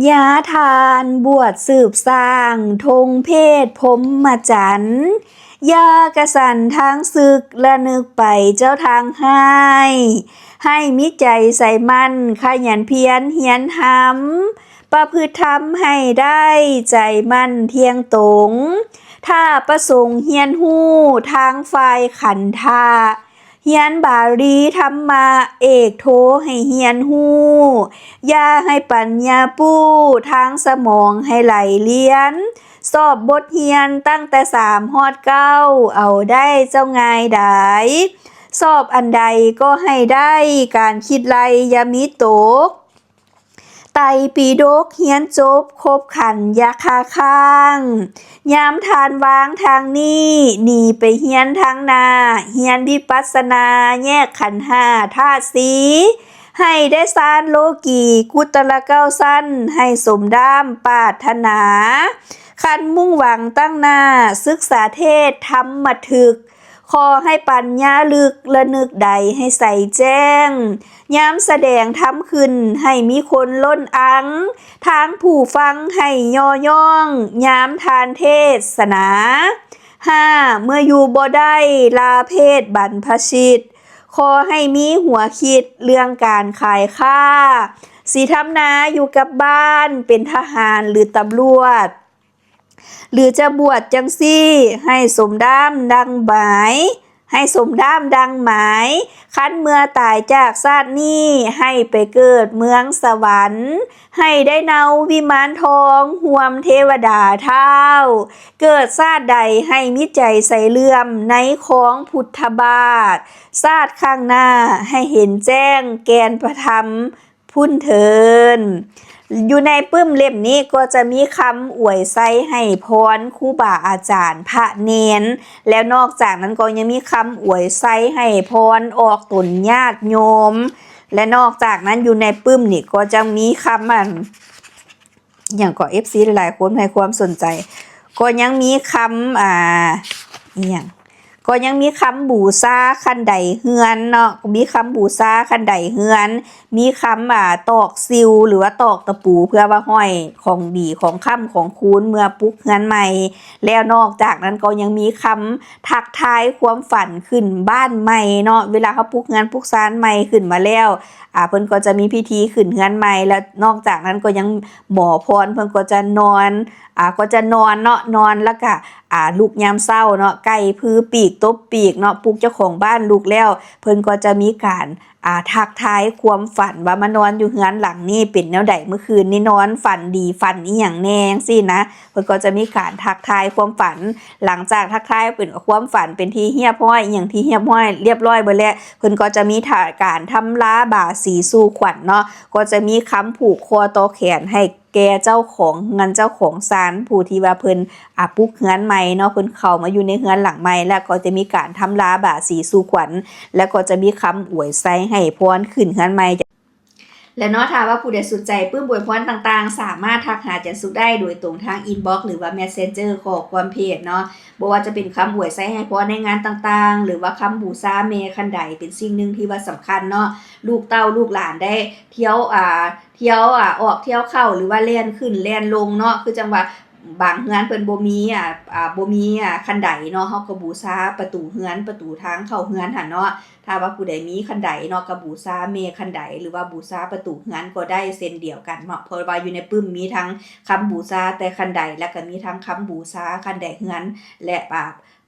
ຢ່າທ່ານບວດສືບສ້າງ ທົ່ງເພດພົມມະຈັນ ຢ່າກະສັນທາງສຶກ ລະນຶກໄປເຈົ້າທາງຮ້າຍ ໃຫ້ມີໃຈໃສ່ໝັ້ນ ຂະຫຍັນພຽນຮຽນທຳ ປະພຶດທຳໃຫ້ໄດ້ ໃຈໝັ້ນທ່ຽງຕົງ ຖ້າປະສົງຮຽນຮູ້ທາງຝ່າຍຂັນທະ ຮຽນບາລີທຳມະເອກໂທໃຫ້ຮຽນຮູ້ ຢ່າໃຫ້ປັນຍາປູ້ທາງສະໝອງໃຫ້ໄຫຼລຽນ ສອບບົດຮຽນຕັ້ງແຕ່ສາມຮອດເກົ້າ ເອົາໄດ້ເຈົ້າງ່າຍດາຍ ສອບອັນໃດກໍໃຫ້ໄດ້ ການຄິດໄລ່ຢ່າມີຕົກ ໄຕປີດົກຮຽນຈົບຄົບຂັນຢ່າຄາຄ້າງ ຍາມທ່ານວາງທາງນີ້ ໜີໄປຮຽນທາງໜ້າ ຮຽນວິປັດສະນາແຍກຂັນຫ້າທາດສີ່ ໃຫ້ໄດ້ຊານໂລກີກຸດຕະລະເກົ້າຊັ້ນ ໃຫ້ສົມດາມປາດຖະໜາ ຄັນມຸ່ງຫວັງຕັ້ງໜ້າສຶກສາເທດທຳມະທຶກ ຂໍໃຫ້ປັນຍາລຶກລະນຶກໃດໃຫ້ໃສແຈ້ງ ຍາມສະແດງທຳຂຶ້ນໃຫ້ມີຄົນລົ້ນອັງ ທາງຜູ້ຟັງໃຫ້ຍໍຍ້ອງ ຍາມທ່ານເທດສະໜາ ຫ້າ ເມື່ອຢູ່ບໍ່ໄດ້ລາເພດບັນພະຊິດ ຂໍໃຫ້ມີຫົວຄິດເລື່ອງການຂາຍຄ້າ ຊິທຳນາຢູ່ກັບບ້ານ ເປັນທະຫານ ຫຼື ຕຳຫຼວດ ຫຼືຈະບວດຈັ່ງຊີ້ ໃຫ້ສົມດາມດັ່ງໝາຍ ໃຫ້ສົມດາມດັ່ງໝາຍ ຄັນເມື່ອຕາຍຈາກຊາດນີ້ ໃຫ້ໄປເກີດເມືອງສະຫວັນ ໃຫ້ໄດ້ເນົາວິມານທອງ ຮ່ວມເທວະດາທ້າວ ເກີດຊາດໃດໃຫ້ມີໃຈໃສເລື່ອມໃນຄອງພຸດທະບາດ ຊາດຂ້າງໜ້າໃຫ້ເຫັນແຈ້ງແກ່ນພະທຳ ພຸ້ນເທີນ. ຢູ່ໃນປຶ້ມເຫຼັ້ມນີ້ກໍຈະມີຄຳອວຍໄຊໃຫ້ພອນຄູບາອາຈານພະເນນ ແລະ ນອກຈາກນັ້ນກໍຍັງມີຄຳອວຍໄຊໃຫ້ພອນອອກຕົນຍາດໂຍມ ແລະ ນອກຈາກນັ້ນຢູ່ໃນປຶ້ມນີ້ກໍຈະມີຄຳ ອັນ ຫຍັງເກາະ ເອັຟຊີ ຫຼາຍໆຄົນໃຫ້ຄວາມສົນໃຈ ກໍຍັງມີຄຳ ອ່າ ອີ່ຫຍັງ ກໍຍັງມີຄຳບູຊາຄັນໄດເຮືອນເນາະ ມີຄຳບູຊາຄັນໄດເຮືອນ ມີຄຳ ອ່າ ຕອກຊິວ ຫຼືວ່າຕອກຕະປູ ເພື່ອວ່າຫ້ອຍຂອງດີ ຂອງຄ້ຳ ຂອງຄູນ ເມື່ອປຸກເຮືອນໃໝ່ ແລ້ວນອກຈາກນັ້ນກໍຍັງມີຄຳທັກທາຍຄວາມຝັນຂຶ້ນບ້ານໃໝ່ເນາະ ເວລາເຮົາປຸກເຮືອນປຸກຊານໃໝ່ຂຶ້ນມາແລ້ວ ອ່າ ເພິ່ນກໍຈະມີພິທີຂຶ້ນເຮືອນໃໝ່ ແລະ ນອກຈາກນັ້ນກໍຍັງ ໝໍພອນເພິ່ນກໍຈະນອນ ອ່າ ກໍຈະນອນເນາະ ນອນແລ້ວກະ ອ່າ ລຸກຍາມເຊົ້າເນາະ ໄກ່ຜືປີກ ຕົບປີກເນາະ ປຸກເຈົ້າຂອງບ້ານລຸກແລ້ວ ເພິ່ນກໍຈະມີການ ອ່າ ທັກທາຍຄວາມຝັນວ່າມານອນຢູ່ເຮືອນຫຼັງນີ້ເປັນແນວໃດ ມື້ຄືນນີ້ນອນຝັນດີ ຝັນອີ່ຫຍັງແດ່ ຈັ່ງຊີ້ນະ ເພິ່ນກໍຈະມີການທັກທາຍຄວາມຝັນ ຫຼັງຈາກທັກທາຍເປັນຄວາມຝັນເປັນທີ່ຮຽບຮ້ອຍ ອີ່ຫຍັງທີ່ຮຽບຮ້ອຍ ຮຽບຮ້ອຍເບິດແລ້ວ ເພິ່ນກໍຈະມີ ການທຳລາບາສີສູ່ຂວັນເນາະ ກໍຈະມີຄຳຜູກຄໍຕໍ່ແຂນໃຫ້ ແກ່ເຈົ້າຂອງເຮືອນເຈົ້າຂອງຊານ ຜູ້ທີ່ວ່າເພິ່ນ ອາ ປຸກເຮືອນໃໝ່ເນາະ ເພິ່ນເຂົ້າມາຢູ່ໃນເຮືອນຫຼັງໃໝ່ ແລ້ວກໍຈະມີການທຳລາບາສີສູ່ຂວັນ ແລ້ວກໍຈະມີຄຳອວຍໄຊໃຫ້ພອນຂຶ້ນເຮືອນໃໝ່. ແລະເນາະ ຖ້າວ່າຜູ້ໃດສົນໃຈປຶ້ມອວຍພອນຕ່າງໆ ສາມາດທັກຫາຈັນສຸກໄດ້ໂດຍຕົງທາງອິນບັອກ ຫຼືວ່າແມັດເຊັນເຈີ ຂໍ້ຄວາມເພຈເນາະ ບໍ່ວ່າຈະເປັນຄຳອວຍໄຊໃຫ້ພອນໃນງານຕ່າງໆ ຫຼືວ່າຄຳບູຊາແມ່ຄັນໄດ ເປັນສິ່ງໜຶ່ງທີ່ວ່າສຳຄັນເນາະ ລູກເຕົ້າລູກຫຼານໄດ້ທ່ຽວ ອາ ທ່ຽວ ອາ ອອກທ່ຽວເຂົ້າ ຫຼືວ່າແລ່ນຂຶ້ນແລ່ນລົງເນາະ ຄືຈັ່ງວ່າບາງເຮືອນເພິ່ນບໍ່ມີ ອາ ອາ ບໍ່ມີ ອາ ຄັນໄດເນາະ ເຮົາກໍບູຊາປະຕູເຮືອນ ປະຕູທາງເຂົ້າເຮືອນຫັ້ນເນາະ ຖ້າວ່າຜູ້ໃດມີຄັນໄດເນາະ ກໍບູຊາແມ່ຄັນໄດ ຫຼືວ່າບູຊາປະຕູເຮືອນກໍໄດ້ເຊັ່ນດຽວກັນເນາະ ເພາະວ່າຢູ່ໃນປຶ້ມມີທັງຄຳບູຊາແຕ່ຄັນໄດ ແລ້ວກໍມີທັງຄຳບູຊາຄັນໄດເຮືອນ ແລະ ອາ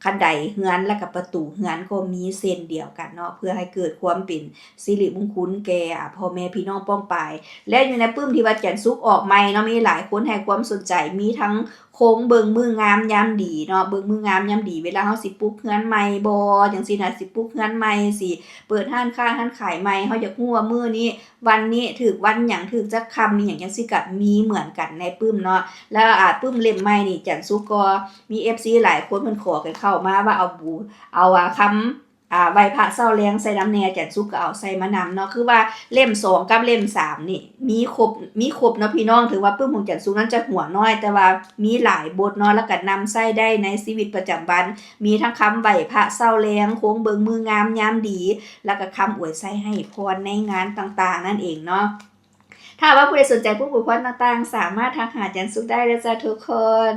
ຄັນໄດເຮືອນ ແລ້ວກະປະຕູເຮືອນກໍມີເຊັ່ນດຽວກັນເນາະ ເພື່ອໃຫ້ເກີດຄວາມເປັນສິລິມຸງຄຸນແກ່ ອາ ພໍ່ແມ່ພີ່ນ້ອງປ້ອງປາຍ ແລະ ຢູ່ໃນປຶ້ມທີ່ວ່າຈັນສຸກອອກໃໝ່ເນາະ ມີຫຼາຍຄົນໃຫ້ຄວາມສົນໃຈ ມີທັງໂຄງເບິ່ງມື້ງາມຍາມດີເນາະ ເບິ່ງມື້ງາມຍາມດີ ເວລາເຮົາຊິປຸກເຮືອນໃໝ່ບໍ ຈັ່ງຊີ້ນະ ຊິປຸກເຮືອນໃໝ່ ຊິເປີດຮ້ານຄ້າຮ້ານຂາຍໃໝ່ ເຮົາຢາກຮູ້ວ່າມື້ນີ້ ວັນນີ້ຖືກວັນຫຍັງ ຖືກຈັກຄ່ຳອີ່ຫຍັງຈັ່ງຊີ້ກະມີເໝືອນກັນໃນປຶ້ມເນາະ ແລ້ວ ອາ ປຶ້ມເຫຼັ້ມໃໝ່ນີ້ ຈັນສຸກກໍມີເອັຟຊີຫຼາຍຄົນເພິ່ນຂໍກັນເຂົ້າມາວ່າເອົາບູ ເອົາ ອາ ຄຳ ອາ ໄຫວ້ພະເຊົ້າແລງໃສ່ນຳແດ່ ຈັນສຸກກໍເອົາໃສ່ມານຳເນາະ ຄືວ່າເຫຼັ້ມສອງກັບເຫຼັ້ມສາມນີ້ມີຄົບ ມີຄົບເນາະພີ່ນ້ອງ ເຖິງວ່າປຶ້ມຂອງຈັນສຸກນັ້ນຈະຫົວນ້ອຍ ແຕ່ວ່າມີຫຼາຍບົດເນາະ ແລ້ວກະນຳໃຊ້ໄດ້ໃນຊີວິດປະຈຳວັນ ມີທັງຄຳໄຫວ້ພະເຊົ້າແລງ ໂຄງເບິ່ງມື້ງາມຍາມດີ ແລ້ວກະຄຳອວຍໄຊໃຫ້ພອນໃນງານຕ່າງໆນັ້ນເອງເນາະ. ຖ້າວ່າຜູ້ໃດສົນໃຈປຸ້ມອວຍພອນຕ່າງໆ ສາມາດທັກຫາຈັນສຸກໄດ້ເດີຈ້າທຸກຄົນ.